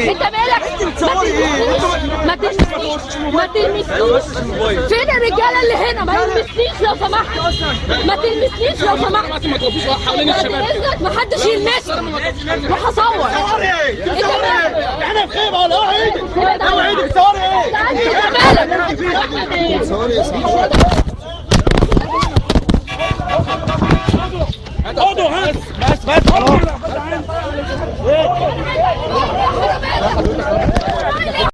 انت مالك؟ ما تلمسنيش، ما تلمسنيش. فين الرجالة اللي هنا؟ ما يلمسنيش لو سمحت، ما تلمسنيش لو سمحت. ما توقفوش حوالين الشباب. بعد اذنك ما حدش يلمسني، وهصور. انت مالك؟ احنا في خيمة ولا اوعى ايدك، اوعى ايدك، بتصوري ايه؟ انت مالك؟ خدوا هاتوا بس بس خلاص.